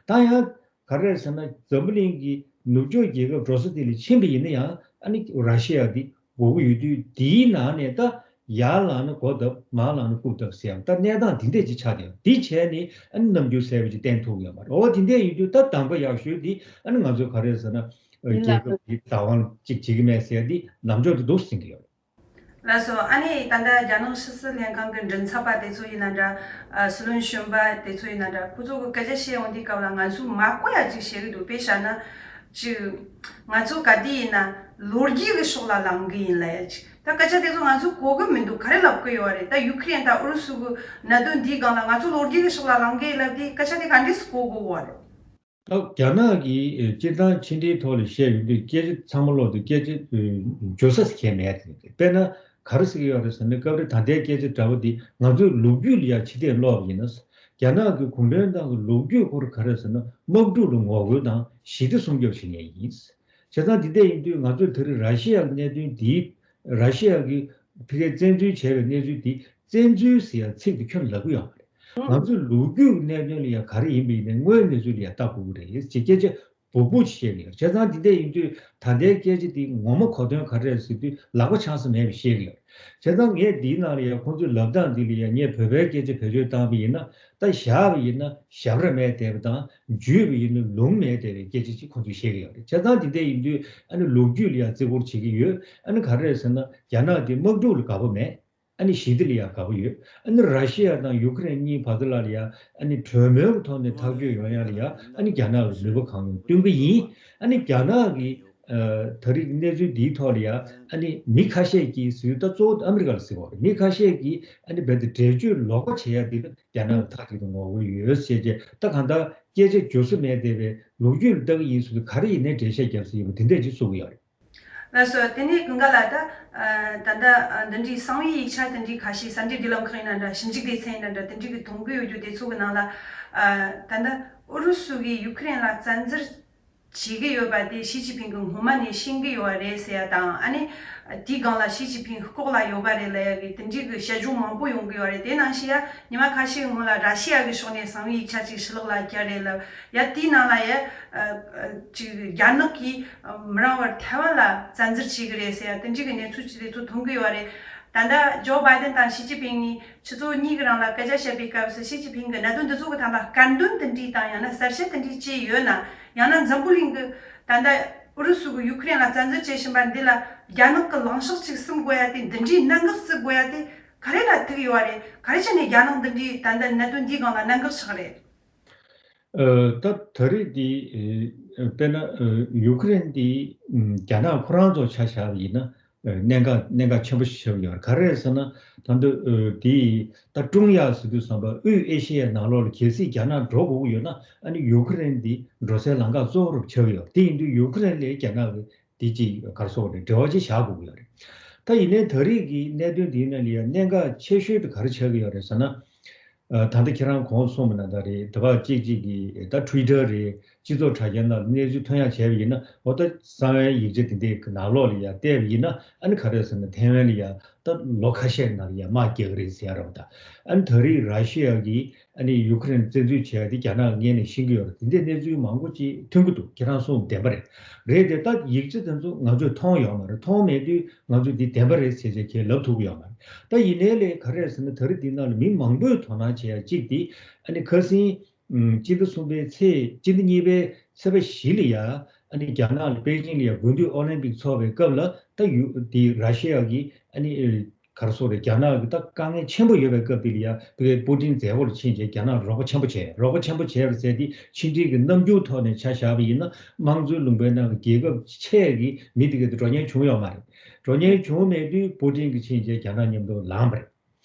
ད་ཡང་། ག་རེ་རེད་ཟེར་ན་འཛམ་བུ་གླིང་གི་ནུབ་ཕྱོགས་རྒྱལ་ཁབ་འགྲོ་ས་དེ་ལ་ཕྱིན་པ་ཡིན་ན་ཡང་ཨ་ནི་ར་ཤི་ཡ་འདི་དགོས་ཀྱི་ཡོད་དུས་དེའི་ནང་ནས་ད་ཡར་ལངས་ན་མགོ་བརྡབ་མར་ལངས་ན་རྐུབ་བརྡབ་ཟེར་ཡང་ད་གནས་སྟངས་འདི་འདྲས་ཅིག་ཆགས་བསྡད་ཡོད། འདི་བྱས་ནས་ཨ་ནི་རྣམ་འགྱུར་གསལ་པོ་ཅིག་བསྟན་ཐུབ་ཀྱི་ཡོད་མ་རེད། འོ་དེ་འདྲས་ཡིན་དུས་ད་གདམ་ག་ཡག་ཤོས་འདི་ཨ་ནི་ང་ཚོས་ག་རེ་རེད་ཟེར་ན་ཡིན་ལ་རྒྱལ་ཁབ་འདི་བདག་དབང་ཅིག་བྱེད་ཀྱི་མེད་ཟེར་ཡ་འདི་ལམ་ཕྱོགས་དེ་འདུག་ཟིན་གྱི་ཡོད་རེད། ལགས་སོ། ཨ་ནི་ད་ལྟ་རྒྱ་ནག་ཕྱི་སྲིད་ལྷན་ཁང་གི་མགྲིན་ཚབ་པ་དེ་ཚོ་ཡིན་ན་འདྲ། ཨ་སྲིད་བློན་གཞོན་པ་དེ་ཚོ་ཡིན་ན་འདྲ། ཁོ་ཚོ་གི་སྐད་ཆ་བཤད་ཡོང་དུས་སྐབས་ལ་ང་ཚོས་མ་གོ་ཡ་ཅིག་བཤད་གི་འདུག་དཔེ་བཞག་ན་ཅིག་ང་ཚོ་ག་དུས་ཡིན་ན་ལོ་རྒྱུས་གི་ཕྱོགས་ལ་ལངས་གི་ཡིན་ལ་ཡ་ཅིག་ད་སྐད་ཆ་དེ་ཚོ་ང་ཚོས་གོ་གི་མི་འདུག་ག་རེ་ལབ་གི་ཡོད་རེད། ད་ཡུ་ཁི་རེན་དང་ཨུ་རུ་སུ་གི་གནད་དོན་འདིའི་སྒང་ལ་ང་ཚོ་ལོ་རྒྱུས་གི་ཕྱོགས་ལ་ལངས་གི་ཡིན་ལབ་དུས་སྐད་ཆ་དེ་ག་འདྲས་སེ་གོ་དགོས་གི་ཡོད་རེད། ད་རྒྱ་ནག་གིས་སྤྱིར་བཏང་ཕྱི་འབྲེལ་ཐོག་ལ་བཤད་ཡོང་དུས་སྐད་ཆ་ཚང་མ་ཀློག་དུས་སྐད་ཆ་འཇོག་ས་ཟེར་མཁན་མེད་དེ། དཔེར་ན་ག་རེ་ཟེར་གྱི་ཡོད་རེད་ཟེར་ན་སྐབས་རེ་ད་ལྟའི་སྐད་ཆ་འདྲ་བོ་འདི་ང་ཚོའི་ལོ་རྒྱུས་ལ་ཡང་ཕྱི་བལྟས་ཀློག་པ་ཡིན་ན། རྒྱ་ནག་གི་གུང་ཁྲན་ཏང་གི་ལོ་རྒྱུས་སྐོར་ག་རེ་ཟེར་ན་དམག་འཁྲུག་ལ་ངོ་རྒོལ་དང་ཞི་བདེ་སྲུང་སྐྱོབ་བྱེད་མཁན་ཡིན། བྱས་ཙང་འདི་འདྲ་ཡིན་དུས་ང་ཚོས་ད་རེས་ར་ཤི་ཡ་གི་གནད་དོན་འདི་ར་ཤི་ཡ་གི་ཕ་གིར་བཙན་འཛུལ་བྱས་པའི་གནས་ཚུལ་འདི་བཙན་འཛུལ་ཟེར་ཡ་ཚིག་འདི་ཁྱོན་ལབ་གི་ཡོད་མ་རེད། ང་ཚོའི་ལོ་རྒྱུས་ཀྱི་གནད་དོན་ལ་ཡང་ག་རེ་ཡིན་པ་ཡིན་ནའི་དངོས་གནས་ཚུལ་ལ་ཡང་ལྟ་དགོས་ཀྱི་རེད་ཅེས་སྐད་ཆ་སྦུག་སྦུག་ཅིག་བཤད་ཀྱི་ཡོད། བྱས་ཙང་འདི་འདྲ་ཡིན་དུས་ད་ལྟའི་སྐད་ཆ་འདི་ངོ་མ་གོ་དོན་ག་རེ་རེད་ཟེར་དུས་ལག་པ་འཆང་ས་མེད་པ་བཤད་ཀྱི་ཡོད། བྱས་ཙང་ངས་འདིའི་ནང་ལ་ཡང་ཁོང་ཚོའི་ལབ་སྟངས་འདི་ལ་ཡང་ངས་བོད་པའི་སྐད་ཆ་བེད་སྤྱོད་བཏང་བ་ཡིན་ན་ད་བཞག་པ་ཡིན་ན་ཞབས་ར་མེད་བསྡད་པ་དང་འཇུས་པ་ཡིན་ན་ལུང་མེད་བསྡད་པའི་སྐད་ཆ་ཅིག་ཁོང་ཚོས་བཤད་ཀྱི་ཡོད་རེད། བྱས་ཙང་འདི་འདྲ་ཡིན་དུས་ཨ་ནི་ལོ་རྒྱུས་ལ་ཡང་བརྩི་བཀུར་བྱེད་ཀྱི་ཡོད། ཨ་ནི་ག་རེ་རེད་ཟེར་ན་རྒྱ་ནག་འདི་དམག་འཁྲུག་ལ་དགའ་པོ་མེད། ཨ་ནི་ཞི་བདེ་ལ་ཡང་དགའ་པོ་ཡོད། ཨ་ནི་ར་ཤི་ཡ་དང་ཡུ་ཁུ་རེན་གཉིས་བར་དུ་ལ་ལ་ཡང་ཨ་ནི་གྲོས་མོལ་གྱི་ཐོག་ནས་ཐག་གཅོད་ཡོང་ཡ་ལ་ཡང་ཨ་ནི་རྒྱ་ནག་གིས་ནུས་པ་གང་ཡོང་བསྟུན་གྱི་ཡིན། ཨ་ནི་རྒྱ་ནག་གི་ཨ་ད་རེས་གནས་ཚུལ་འདིའི་ཐོག་ལ་ཡང་ཨ་ནི་མི་ཁ་ཤས་ཀྱིས་ཟེར་ད་གཙོ་བོ་ཨ་མི་རི་ཀ་ལ་ཟེར་བ་རེད། མི་ཁ་ཤས་ཀྱིས་ཨ་ནི་རྦད་དེ་འགྲེལ་བརྗོད་ལོག་པ་བྱེད་ཡ་འདི་ལ་རྒྱ་ནག་གིས་ཐག་གཅིག་ཏུ་ངོ་རྒོལ་ཡོད་ཟེར་བྱས་ད་གང་ལྟར་སྐད་ཆ་འཇོག་ས་མེད་བསྡད་པའི་ལོ་རྒྱུས་ལ་ལྟ་གི་ཡིན་ཟེར་དུས་ག་རེ་ཡིན་ནའི་འགྲེལ་བཤད་རྒྱབ་ས་ཡིན་པ་དེ་འདྲས་ཅིག་གསུང་གི་ཡོད་རེད། ལགས་སོ། དེ་ནས་ཀུན་དགའ་ལགས་ད། ཨ་ད་ལྟ་ཨ་འདི་འདྲའི་གསང་བའི་ཡིག་ཆ་དེ་འདྲའི་ཁ་ཤས་གསར་འགྱུར་བདེ་ལམ་ཁང་ཡིན་ན་འདྲ། ཞིབ་འཇུག་སྡེ་ཚན་ཡིན་ན་འདྲ། དེ་འདྲའི་གི་མཐོང་གི་ཡོད་རྒྱུ་དེ་ཚོ་གི་ནང་ལ། ཨ་ད་ལྟ་ཨུ་རུ་སུ་གིས་ཡུ་ཁུ་རེན་ལ་བཙན་འཛུལ་བྱེད་ཀྱི་ཡོད་པ་དེ་ཞི་ཅིན་ཕིང་གིས་སྔོན་མ་ནས་ཤེས་ཀྱི་ཡོད་པ་རེད་ཟེར་ཡ་དང་། ཨ་ནི་དེའི་སྒང་ལ་ཞི་ཅིན་ཕིང་ལྐོག་ལ་ཡོད་པ་རེད་ལབ་ཡ་གི་དེ་འདྲའི་གི་དཔྱད་བརྗོད་མང་པོ་ཡོང་གི་ཡོད་རེད། དེ་ནང་བཞིན་ཡ་ཉི་མ་ཁ་ཤས་སྔོན་ལ་ར་ཤི་ཡ་གི་ཕྱོགས་ནས་གསང་བའི་ཡིག་ཆ་ཅིག་ཕྱི་ལོགས་ལ་བསྐྱལ་རེད་ལབ་ཡ། དེའི་ནང་ལ་ཡ་ཨ་ཨ་ཅིག་རྒྱ་ནག་གིས་མི་རིང་བར་ཐའེ་ཝན་ལ་བཙན་འཛུལ་བྱེད་གི་རེད་ཟེར་ཡ་དེ་འདྲའི་གི་གནས་ཚུལ་ཅིག་དེ་ཚོ་ཐོན་གི་ཡོད་རེད། ད་ལྟ་ཇོ་བྷའི་ཏན་དང་ཞི་ཅིན་ཕིང་གཉིས་ཆུ་ཚོད་གཉིས་ཀྱི་རིང་ལ་སྐད་ཆ་བཤད་པའི་སྐབས་སུ་ཞི་ཅིན་ཕིང་གིས་གནད་དོན་འདི་ཚོ་གི་ཐད་ལ་སྐད་འདོན་དེ་འདྲའི་དང་ཡང་ན་གསལ་བཤད་དེ་འདྲའི་བྱས་ཡོད་ན། ཡང་ན་འཛམ་བུ་གླིང་གི་ད་ལྟ་ཨུ་རུ་སུ་གིས་ཡུ་ཁུ་རེན་ལ་བཙན་འཛུལ་བྱེད་བཞིན་པ་འདི་ལ་རྒྱ་ནག་གི་ལངས་ཕྱོགས་ཅིག་ཟིན་དགོས་ཡ་དེ། འདི་འདྲའི་གནད་འགག་བརྩི་དགོས་ཡ་དེ་ག་རེ་ལ་ཐུག་ཡོད་རེད། ག་རེ་བྱས་ནས་རྒྱ་ནག་འདི་འདྲའི་ད་ལྟ་གནད་དོན་འདིའི་སྒང་ལ་གནད་འགག་ཆགས་རེད། ཨ་ད་ད་རེས་འདི་ཨ་དཔེར་ན་ཨ་ཡུ་ཁུ་རེན་འདི་ཨ་རྒྱ་ནག་ཁོ་རང་ཚོ་ཆ་བཞག་པ་ཡིན་ན་ཨ་གནད་འགག་གནད་འགག་ཆེན་པོ་ཞིག་ཆགས་ཀྱི་ཡོད་རེད། ག་རེ་རེད་ཟེར་ན་ད་འདི་ཨ་འདི་ད་ཀྲུང་དབྱང་ཟེར་དུས་ཙམ་པ་དབུས་ཨེ་ཤེ་ཡའི་ནང་ལོགས་ལ་གལ་སྲིད་རྒྱ་ནག་འགྲོ་དགོས་ཀྱི་ཡོད་ན་ཨ་ནི་ཡུ་ཁུ་རེན་འདི་འགྲོ་སའི་ལམ་ཁ་གཙོ་བོ་རུ་ཆགས་ཀྱི་ཡོད་རེད། དེ་ཡིན་དུས་ཡུ་ཁུ་རེན་ལ་རྒྱ་ནག་གིས་འདི་ཅིག་ག་རེ་ཟེར་དགོས་རེད། འབྲེལ་བ་ཅིག་བཞག་དགོས་ཀྱི་ཡོད་རེད། ད་ཡིན་ནའི་ད་རེས་ཀྱི་གནད་དོན་འདིའི་ནང་ལ་ཡང་གནད་འགག་ཆེ་ཤོས་དེ་ག་རེ་ཆགས་ཀྱི་ཡོད་རེད་ཟེར་ན། ཨ། ད་ལྟ་ཁྱེད་རང་གོང་གསུངས་པ་ནང་ལྟར་རེད། དེ་བར་གཅིག་གཅིག་གིས་ད་ཊུའི་ཊར་རེད། སྤྱི་ཚོགས་དྲ་རྒྱ་ནང་ལ་གནས་ཚུལ་ཐོན་ཡག་བྱས་པ་ཡིན་ན། འོ་ད་གསང་བའི་ཡིག་ཆ་དེ་འདྲའི་ནང་ལོགས་ལ་ཡ་བལྟས་པ་ཡིན་ན། ཨ་ནི་ག་རེ་ཟེར་ན། ཐའེ་ཝན་ལ་ཡ་ད་ལོ་ཁ་ཤས་ནང་ལ་ཡ་དམག་རྒྱག་གི་རེད་ཟེར་ཡ་རེད་པ། ད་ཨ་ནི་ད་རེས་ར་ཤི་ཡ་གིས་ཨ་ནི་ཡུ་ཁུ་རེན་བཙན་འཛུལ་བྱས་ཡ་དེ་རྒྱ་ནག་ངོས་ནས་ཤེས་ཀྱི་ཡོད་རེད། དེ་འདྲའི་གནས་ཚུལ་མང་པོ་ཅིག་ཐོན་གྱི་འདུག་ཁྱེད་རང་གསུངས་བདེན་པ་རེད། རེད་དེ། ད་ཡིག་ཆ་དེ་ཚོ་ང་ཚོས་མཐོང་ཡོད་མ་རེད། མཐོང་མེད་དུས་ང་ཚོས་འདི་བདེན་པ་རེད་ཟེར་བྱས་ཁས་ལབ་ཐུབ་ཀྱི་ཡོད་མ་རེད། ད་ཡིན་ནའི་ལས་ག་རེ་ཟེར་ན། ད་རེས་འདི་ནང་ལ་མི་མང་པོས་དོ་སྣང་བྱེད་ཡ་གཅིག་དེ། ཨ་ནི་ཁ་སང་ཨམ། སྤྱི་ཟླ་གསུམ་པའི་ཚེས། སྤྱི་ཟླ་གཉིས་པའི་ཚེས་པ་བཞི་ལ་ཡ། ཨ་ནི་རྒྱ་ནག་ལ་པེ་ཅིང་ལ་ཡ་དགུན་དུས་ཨོ་ལིམ་པིག་འཚོགས་པའི་སྐབས་ལ། ད་ཡུ། དེ་ར་ཤི་ཡ་གིས་ཨ་ནི་ག་རེ་ཟེར་དགོས་རེད། རྒྱ་ནག་གི་ད་དཀའ་ངལ་ཆེན་པོ་ཡོད་པའི་སྐབས་དེ་ལ་ཡ། ཕ་གིའི་པུ་ཏིན་མཛད་སྒོ་ལ་ཕྱིན་བྱས་རྒྱ་ནག་རོགས་པ་ཆེན་པོ་བྱས། རོགས་པ་ཆེན་པོ་བྱས་པ་ཟེར་དེ་ཕྱི་འབྲེལ་གྱི་རྣམ་འགྱུར་ཐོག་ནས་ཆ་བཞག་པ་ཡིན་ན། དམངས་གཙོའི་ལུང་པའི་ནང་གི་རྒྱལ་ཁབ་ཆེ་གི་མི་དེ་ག་དེ་འགྲོ་མཁན་བྱུང་ཡོད་མ་རེད། འགྲོ་མཁན་བྱུང་མེད་དུས་པུ་ཏིན་གྱིས་ཕྱིན་བྱས་རྒྱ་ནག་མཉམ་དུ་ལངས་པ་རེད།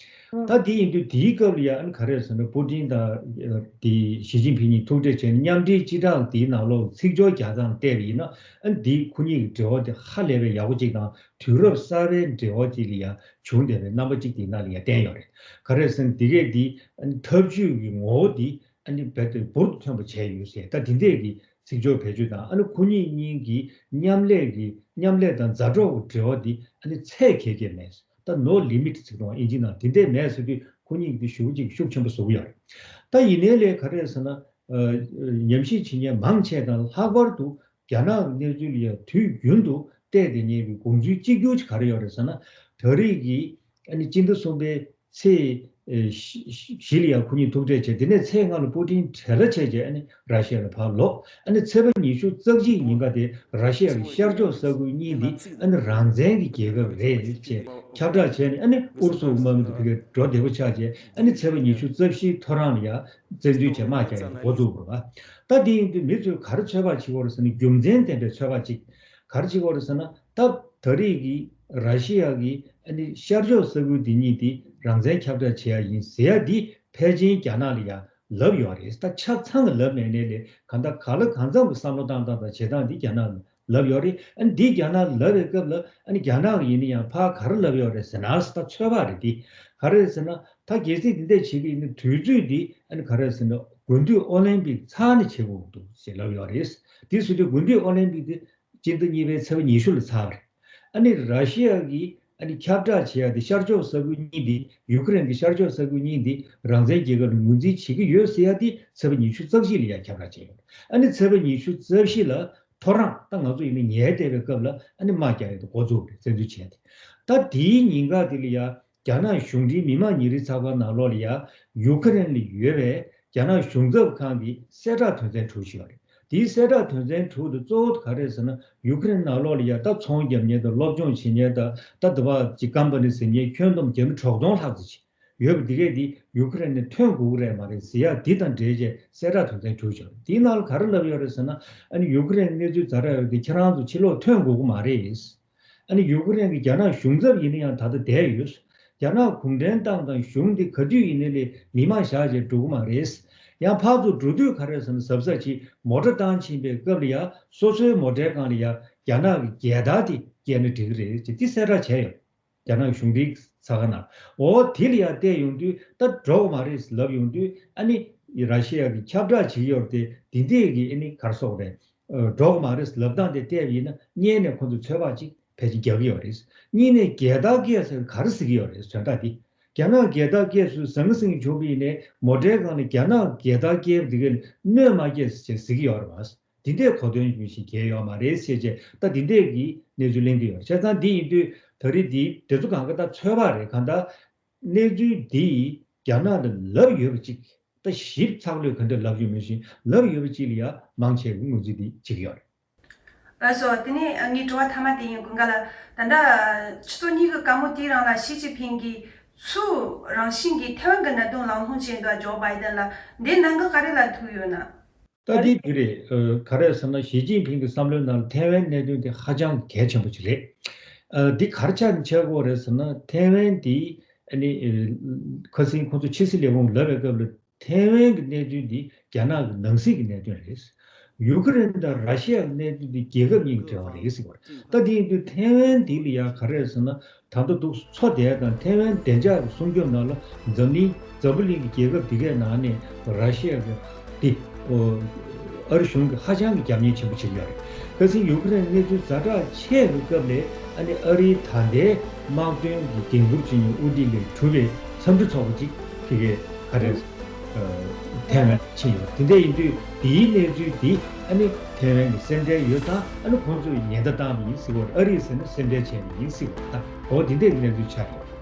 ད་དེ་ཡིན་དུས་དེའི་སྐབས་ལ་ཡ། ཨ་ནི་ག་རེ་ཟེར་ན། པུ་ཏིན་དང་དེ་ཞི་ཅིན་ཕིང་གཉིས་ཐུག་འཕྲད་བྱས་ནས་མཉམ་འབྲེལ་སྤྱི་བསྒྲགས་དེའི་ནང་ལོགས་ཚིག་སྦྱོར་རྒྱག་སྟངས་བལྟས་པ་ཡིན་ན། ཨ་ནི་དེ་ཁོ་གཉིས་ཀྱི་འབྲེལ་བ་དེ་ཧ་ལས་པའི་ཡག་པོ་ཅིག་དང་། དུས་རབས་གསར་པའི་འབྲེལ་བ་ཅིག་ལ་ཡ་བྱུང་བསྡད་པའི་རྣམ་པ་ཅིག་དེའི་ནང་ལ་ཡ་བསྟན་ཡོད་རེད། ག་རེ་ཟེར་ན། དེ་གས་དེ་ཨ་ནི་འཐབ་ཇུས་ཀྱི་ངོ་བོ་དེ་ཨ་ནི་རྦད་དེ་འབུར་དུ་ཐོན་པ་བྱས་ཡོད་ཟེར། ད་དེ་འདྲས་ཀྱི་ཚིག་སྦྱོར་བེད་སྤྱོད་དང་། ཨ་ནི་ཁོ་གཉིས་གཉིས་ཀྱི་མཉམ་ལས་ཀྱི། མཉམ་ལས་དང་མཛའ་གྲོགས་ཀྱི་འབྲེལ་བ་འདི་ཨ་ནི་ཚད་གེ་གེ་མེད། ད་ནོ་ལི་མིཊ་ཟེར་གྱི་འདུག་ཨིན་ཇི་ནང་དེ་འདྲས་མེད་ཟེར་དུས། ཁོ་གཉིས་ཀྱི་འདི་ཞེ་པོ་ཅིག་ཤུགས་ཆེན་པོ་བཟོ་གི་ཡོད་རེད། ད་ཡིན་ནའི་ལས་ག་རེ་ཟེར་ན། ཨ། ཉམས་ཞིབ་བྱེད་མཁན་མང་ཆེ་དང་། ལྷག་པར་དུ་རྒྱ་ནག་གི་གནས་ཚུལ་ལ་ཡ་དུས་རྒྱུན་དུ་བལྟས་བསྡད་མཁན་གྱི་དགོངས་ཚུལ་གཅིག་གྱུར་ཅིག་ག་རེ་ཡོད་རེད་ཟེར་ན། ད་རེས་ཀྱི་ཨ་ནི་སྤྱི་ཟླ་གསུམ་པའི་ཚེས། ཨེ། བཞི། བཞི་ལ་ཡ་ཁོ་གཉིས་ཐུག་འཕྲད་བྱས། དེ་ནས་ཚེས་ལྔ་ལ་པུ་ཏིན་བྲེལ་བ་བྱས་བྱས་ཨ་ནི་ར་ཤི་ཡ་ལ་ཕར་ལོག་ཨ་ནི་ཚེས་པ་ཉི་ཤུ་རྩ་གཅིག་ཉིན་ཀ་དེ་ར་ཤི་ཡ་གི་ཤར་ཕྱོགས་ས་ཁུལ་གཉིས་འདི་ཨ་ནི་རང་བཙན་གྱི་རྒྱལ་ཁབ་རེད་ཅེས་ཁྱབ་བསྒྲགས་བྱས་ནས། ཨ་ནི་ཨུ་རུ་སུ་དམག་མི་དེ་ཕ་གིར་འགྲོ་བདེ་པོ་ཆགས་བྱས། ཨ་ནི་ཚེས་པ་ཉི་ཤུ་རྩ་བཞི་ཐོ་རངས་ལ་ཡ་བཙན་འཛུལ་བྱས་དམག་རྒྱག་ཡ་འགོ་བཙུགས་པ་རེད་པ། ད་དེ་ཡིན་དུས་མི་ཚོས་ག་རེ་ཚོད་དཔག་བྱེད་ཀྱི་ཡོད་རེད་ཟེར་ན། རྒྱུ་མཚན་ལྡན་པའི་ཚོད་དཔག་ཅིག་ག་རེ་བྱེད་ཀྱི་ཡོད་རེད་ཟེར་ན། ད་ད་རེས་ཀྱི་ར་ཤི་ཡ་གི་ཨ་ནི་ཤར་ཕྱོགས་ས་ཁུལ་འདི་གཉིས་དེ་རང་བཙན་ཁྱབ་བསྒྲགས་བྱེད་ཡ་ཡིན་ཟེར་ཡ་འདི་ཕལ་ཆེར་རྒྱ་ནག་ལ་ཡ་ལབ་ཡོད་རེད། ད་ཆ་ཚང་གི་ལབ་མེད་ནའི་ལས། གང་ལྟར་གང་ལ་གང་འཚམ་གྱི་བསམ་བློ་བཏང་སྟངས་དང་བྱེད་སྟངས་འདི་རྒྱ་ནག་ལ་ལབ་ཡོད་རེད། ཨ་ནི་འདི་རྒྱ་ནག་ལ་ལབ་པའི་སྐབས་ལ། ཨ་ནི་རྒྱ་ནག་གིས་ཡིན་ན་ཡང་ཕར་ག་རེ་ལབ་ཡོད་རེད་ཟེར་ན། ད་ཚོད་དཔག་རེད་འདི། ག་རེ་ཟེར་ན། ད་གལ་སྲིད་འདི་འདྲ་བྱེད་ཀྱི་ཡིན་ན། དུས་ཚོད་འདི་ཨ་ནི་ག་རེ་ཟེར་ན། དགུན་དུས་ཨོ་ལིམ་པིག་ཚར་ནས་བྱེད་དགོས་ཀྱི་འདུག་ཅེས་ལབ་ཡོད་རེད། དེ་བཟོ་དུས་དགུན་དུས་ཨོ་ལིམ་པིག་དེ་སྤྱི་ཟླ་གཉིས་པའི་ཚེས་པ་ཉི་ཤུ་ལ་ཚར་བ་རེད། ཨ་ནི་ར་ཤི་ཡ་གིས་ཨ་ནི་ཁྱབ་བསྒྲགས་བྱེད་ཡ་དེ། ཤར་ཕྱོགས་ས་ཁུལ་གཉིས་འདི། ཡུ་ཁུ་རེན་གྱི་ཤར་ཕྱོགས་ས་ཁུལ་གཉིས་འདི་རང་བཙན་རྒྱལ་ཁབ་ལ་ངོས་འཛིན་བྱེད་ཀྱི་ཡོད་ཟེར་ཡ་དེ་ཚེས་པ་ཉི་ཤུ་རྩ་གཅིག་ལ་ཡ་ཁྱབ་བསྒྲགས་བྱས་ཡོད། ཨ་ནི་ཚེས་པ་ཉི་ཤུ་རྩ་བཞི་ལ་ཐོ་རངས། ད་ང་ཚོ་ཡིན་ན་ཉལ་བསྡད་པའི་སྐབས་ལ་ཨ་ནི་དམག་རྒྱག་ཡ་དེ་འགོ་བཙུགས་པ་རེད། བཙན་འཛུལ་བྱས་ཏེ། ད་དེའི་ཉིན་ཀ་དེ་ལ་ཡ། རྒྱ་ནག་གཞུང་འབྲེལ་མི་དམངས་ཉིན་རེའི་ཚགས་པར་ནང་ལོགས་ལ་ཡ། ཡུ་ཁུ་རེན་ལ་ཡོད་པའི་རྒྱ་ནག་གཞུང་ཚབ་ཁང་གི་གསལ་བསྒྲགས་དོན་ཚན་དྲུག་ཞིག་ཡོད་རེད། དེའི་གསལ་བསྒྲགས་དོན་ཚན་དྲུག་དེ་གཙོ་བོ་ག་རེ་ཟེར་ན། ཡུ་ཁུ་རེན་ནང་ལོགས་ལ་ཡ་ད་ཚོང་རྒྱག་མཁན་དང་། སློབ་སྦྱོང་བྱེད་མཁན་དང་། ད་དེ་བ་ཅིག་ཀམ་པ་ནི་ཟིན་མཁན་ཁྱོན་བསྡོམས་རྒྱ་མི་དྲུག་སྟོང་ལྷག་ཙམ་ཅིག་ཡོད་པ། འདི་གས་འདི་ཡུ་ཁུ་རེན་ནས་ཐོན་དགོས་ཀྱི་རེད་མ་རེད་ཟེར་ཡ་འདི་དང་འབྲེལ་བྱས་གསལ་བསྒྲགས་དོན་ཚན་དྲུག་ཅིག་ཡོད་རེད། དེའི་ནང་ལ་ག་རེ་ལབ་ཡོད་རེད་ཟེར་ན། ཨ་ནི་ཡུ་ཁུ་རེན་གནས་ཚུལ་ཛ་དྲག་ཡོད་དེ་ཁྱེད་རང་ཚོ་ཕྱི་ལོགས་ཐོན་དགོས་ཀྱི་མ་རེད། ཨ་ནི་ཡུ་ཁུ་རེན་གྱི་རྒྱ་ནག་གཞུང་ཚབ་ཡིན་ན་ཡང་ད་ལྟ་བསྡད་ཡོད། རྒྱ་ནག་གུང་ཁྲན་ཏང་དང་གཞུང་འདི་ག་དུས་ཡིན་ནའི་ལས་མི་མང་བཞག་བྱས་འགྲོ་གི་མ་རེད། ཡང་ཕར་ཚུར་འགྲོ་དུས་ག་རེ་ཟེར་ན། གཟབ་གཟབ་ཅིག་མོ་ཊ་བཏང་ཕྱིན་པའི་སྐབས་ལ་ཡ། སོ་སོའི་མོ་ཊའི་སྒང་ལ་ཡ་རྒྱ་ནག་གི་རྒྱལ་དར་དེ་བཀལ་ན་འགྲིག་གི་རེད་ཅེས་དེ་གསལ་བསྒྲགས་བྱས་ཡོད། རྒྱ་ནག་གཞུང་འབྲེལ་ཚགས་ཁང་ནང་། འོ་དེ་ལ་ཡ་བལྟས་ཡོང་དུས་ད་འགྲོ་གི་མ་རེད་ལབ་ཡོང་དུས། ཨ་ནི་ར་ཤི་ཡ་གིས་ཁྱབ་བསྒྲགས་བྱེད་ཀྱི་ཡོད་རེད་དེ། འདི་འདྲས་ཀྱི་ཨ་ནི་ག་རེ་ཟེར་དགོས་རེད། འགྲོ་གི་མ་རེད་ལབ་སྟངས་དེ་བལྟས་པ་ཡིན་ན། གཉིས་ནས་ཁོང་ཚོས་ཚོད་དཔག་ཅིག་ཕལ་ཆེར་རྒྱག་གི་ཡོད་རེད། གཉིས་ནས་རྒྱལ་དར་བཀལ་ཟེར་ག་རེ་ཟེར་གྱི་ཡོད་རེད། དོན་དག་འདི། རྒྱ་ནག་རྒྱལ་དར་བཀལ་ཚུལ་ཟང་ཟིང་བྱུང་བ་ཡིན་ནའི། མོ་ཊའི་སྒང་ལ་རྒྱ་ནག་རྒྱལ་དར་བཀལ་བ་འདི་གས་སྣོན་མ་བཀལ་ཟེར་ཟེར་གྱི་ཡོད་རེད་པ། འདི་འདྲས་གོ་དོན་མི་ཤེས་མཁན་ཡོད་མ་རེད་ཟེར་བྱས། ད་འདི་འདྲས་ཀྱི་གནས་ཚུལ་གླེང་གི་ཡོད། བྱས་ཙང་འདི་ཡིན་དུས་ད་རེས་འདི་དེ་ཚོ་གང་ག་ད་ཚོད་དཔག་རེད། གང་ལྟར་གནས་ཚུལ་འདི་རྒྱ་ནག་ལ་ལབ་ཡོད་པ་ཅིག་ད་ཞིབ་ཚགས་ལོས་ག་འདྲ་ལབ་ཡོད་མེད་ཤེས། ལབ་ཡོད་པ་ཅིག་ལ་ཡ་མང་ཆེ་གིས་ངོས་འཛིན་འདི་བྱེད་ཀྱི་ཡོད་རེད། ལགས་སོ། དེ་ནས་ངའི་དྲི་བ་མཐའ་མ་དེ་ཡིན། ཀུན་དགའ་ལགས། ད་ལྟ་ཆུ་ཚོད་གཉིས་ཀྱི་སྐར་མོ་དེའི་རིང་ལ་ཞི་ཅིན་ཕིང་གིས་ཚུར་རང་བཞིན་གྱིས་ཐའེ་ཝན་གྱི་གནད་དོན་གླེང་སློང་བྱས་འདུག་ཇོ་བྷའི་ཏན་ལགས། འདིའི་ནང་གི་ག་རེ་ལ་ཐུག་ཡོད་ན། ད་འདི་འདི་རེད། ཨ། ག་རེ་ཟེར་ན། ཞི་ཅིན་ཕིང་གི་བསམ་བློའི་ནང་ལ་ཐའེ་ཝན་གནད་དོན་དེ་ཧ་ཅང་གལ་ཆེན་པོ་ཅིག་རེད། ཨ། འདི་ག་རེ་ཆགས་ནས་ཆགས་ཀྱི་ཡོད་རེད་ཟེར་ན། ཐའེ་ཝན་འདི་ཨ་ནི་ཁ་སང་ཁོང་ཚོ་ཕྱི་སྲིད་ལས་ཁུངས་ལབ་པའི་སྐབས་ལ། ཐའེ་ཝན་གྱི་གནད་དོན་འདི་རྒྱ་ནག་གི་ནང་སྲིད་ཀྱི་གནད་དོན་རེད། ཡུ་ཀེ་རེན་དང་ར་ཤི་ཡ་གི་གནད་དོན་འདི་རྒྱལ་ཁབ་གཉིས་ཀྱི་འབྲེལ་བ་རེད་ཟེར་བ་རེད། ད་དེ་ཡིན་དུས་ཐའེ་ཝན་འདི་ལ་ཡང་ག་རེ་རེད་ཟེར་ན། ད་ལྟ་འདུག་མཚོ་དེ་དང་ཐའེ་ཝན་བདེ་འཇགས་ཀྱི་སྲུང་སྐྱོབ་ནང་ལ་འཛམ་གླིང་འཛམ་བུ་གླིང་གི་རྒྱལ་ཁབ་དེ་གའི་ནང་ནས་ར་ཤི་ཡ་གི་དེ་ཨ་རི་གཞུང་གིས་ཧ་ཅང་གི་རྒྱབ་གཉེར་ཆེན་པོ་བྱེད་ཀྱི་ཡོད་རེད། ཁ་སང་ཡུ་ཀེ་རེན་གནས་ཚུལ་ཛ་དྲག་ཆེ་བའི་སྐབས་ལ་ཨ་ནི་ཨ་རིའི་ད་ལྟའི་དམག་དོན་གྱི་འགན་འཁུར་བྱེད་མཁན་དབུ་ཁྲིད་ལས་གྲུབ་པའི་འཚམས་འདྲི་ཚོགས་པ་ཅིག་དེ་གའི་ག་རེ་ཐའེ་ཝན་ཕྱིན་ཡོད། དེ་འདྲ་ཡིན་དུས་དེའི་གནས་ཚུལ་དེ་ཨ་ནི་ཐའེ་ཝན་གྱི་སེམས་ཁྲལ་ཡོད་ཙང་ཨ་ནི་ཁོང་ཚོས་ཉེན་བརྡ་བཏང་བ་ཡིན་ཟེར་བ་རེད། ཨ་རིས་ཟེར་ན་སེམས་ཁྲལ་བྱས་པ་ཡིན་ཟེར་བ་རེད། ད་འོ་དེ་འདྲའི་གནས་ཚུལ་ཆགས་ཡོད།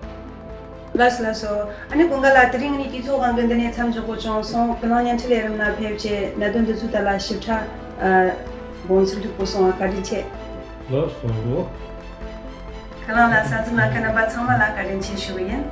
ལགས་སོ་ལགས་སོ། ཨ་ནི་ཀུན་དགའ་ལགས། དེ་རིང་ངས་དུས་ཚོད་དབང་གིས་འདི་ནས་མཚམས་འཇོག་དགོས་བྱུང་སོང་། ཀུན་གླེང་བརྙན་འཕྲིན་ལས་རིམ་ནང་ཕེབས་བྱས་གནད་དོན་འདི་ཚོའི་ཐད་ལ་ཞིབ་ཕྲ་ཨ་དགོངས་ཚུལ་འདྲི་དགོས་སོང་བ་བཀའ་དྲིན་ཆེ། ལགས་སོ། ཀུན་གླེང་ལགས་གསན་གཟིགས་གནང་མཁན་རྣམ་པ་ཚང་མ་ལ་བཀའ་དྲིན་ཆེ་ཞུ་གི་ཡིན།